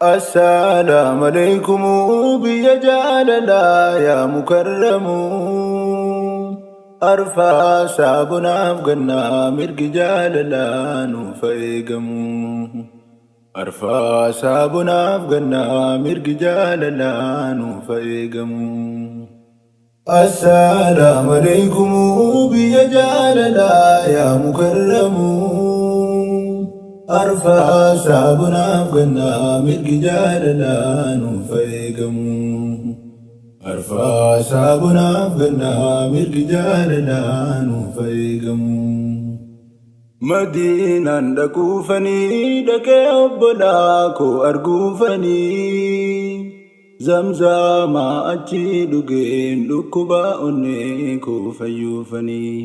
Assalamu alaikum biyya jaalalaa yaa mukarramu. Arfaasaa bonaaf gannaa mirgi jaalalaa nuuf haa eegamu. Arfaasaa bonaaf gannaa mirgi jaalalaa nuuf haa eegamu. Assalamu alaikum biyya jaalalaa yaa mukarramu. Arfaasaa bonaaf gannaa mirgi jaalalaa nuuf haa eegamu. Arfaasaa bonaaf gannaa mirgi jaalalaa nuuf haa eegamu. Madiinaan dhaquufanii dhaqee obbolaa koo arguufanii. Zamzaamaa achii dhugeen dhukkuba onnee koo fayyuufanii.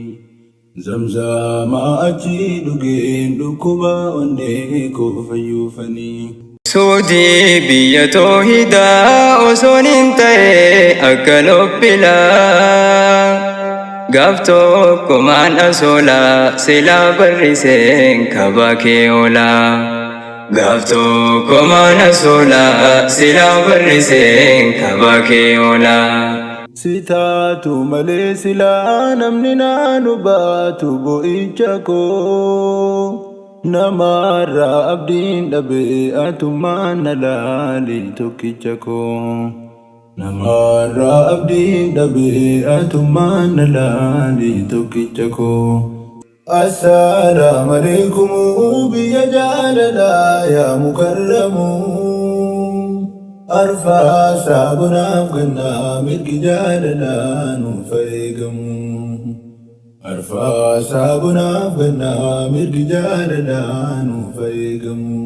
Zamzaamaa achii dhugeen dhukkuba onnee koo fayyuufanii. Suudii biyya toohidaa osoon hin ta'e akka lophilaa. Gaaf tokko maan asoolaa silaa barriseen kabaa kee oolaa. Gaaf tokko maan asoolaa silaa barriseen kabaa kee oolaa. Si taatu malee silaa namni naan hubaatu boo'icha koo. Namarraa abdiin dhabe atummaan na laali tokkicha koo. Namarraa abdiin dhabe atummaan na laali tokkicha koo. Assalamu alaikum biyya jaalalaa yaa mukarramu. Arfaasaa bonaaf gannaa mirgi jaalalaa nuuf haa eegamu. Arfaasaa bonaaf gannaa mirgi jaalalaa nuuf haa eegamu.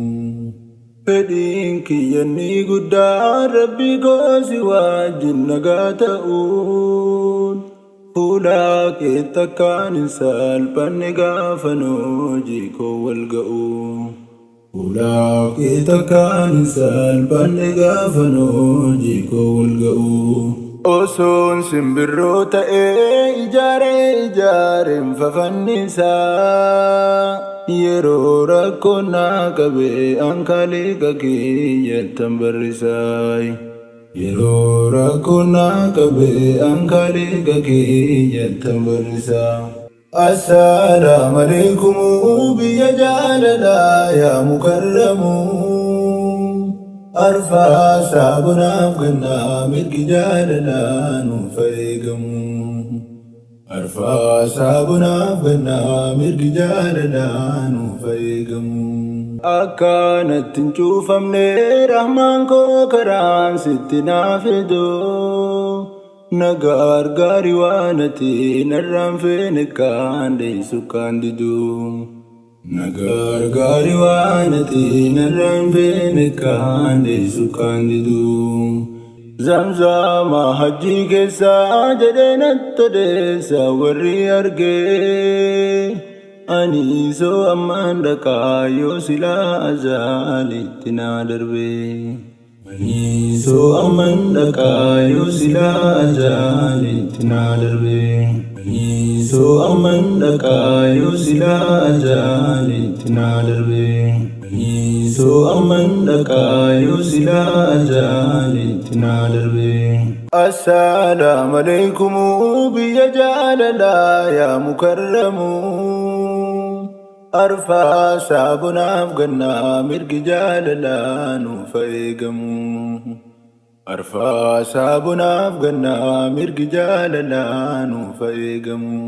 Fedhiin kiyya inni guddaan Rabbi koo si wajjin nagaa ta'uun. Fuula keetti akkaan hin salphanne gaafan hojii koo wal ga'u. Fuula keetti akkaan hin salphanne gaafan hojii koo wal ga'u. Osoon simbirroo ta'ee ijaaree ijaareen fafannisaa. Yeroo rakkoon na qabe an kaaliqa kiyyattan barrisaay. Yeroo rakkoon na qabe an kaaliqa kiyyattan barrisaa. Assalamu alaikum biyya jaalalaa yaa mukarramu. Arfaasaa bonaaf gannaa mirgi jaalalaa nuuf haa eegamu. Arfaasaa bonaaf gannaa mirgi jaalalaa nuuf haa eegamu. Akkanatti hin cuufamne rahmaan koo karaan sitti naa fidu. Na gargaari waan ati narraan feene kaan dheessu kaan didu. Na gargaari waan ati narraan feene kaan dheessu kaan didu. Zamzama hajjii keessaa jedhee natti odeessa warri argee. Ani soo ammaan dhaqaa yoo silaa azaalitti naa darbee. Ani soo ammaan dhaqaa yoo silaa azaalitti naa darbee. Ani soo ammaan dhaqaa yoo silaa azaalitti naa darbee. Ani soo ammaan dhaqaa yoo silaa azaalitti naa darbee. Assalamu alaikum biyya jaalalaa yaa mukarramu. Arfaasaa bonaaf gannaa mirgi jaalalaa nuuf haa eegamu. Arfaasaa bonaaf gannaa mirgi jaalalaa nuuf haa eegamu.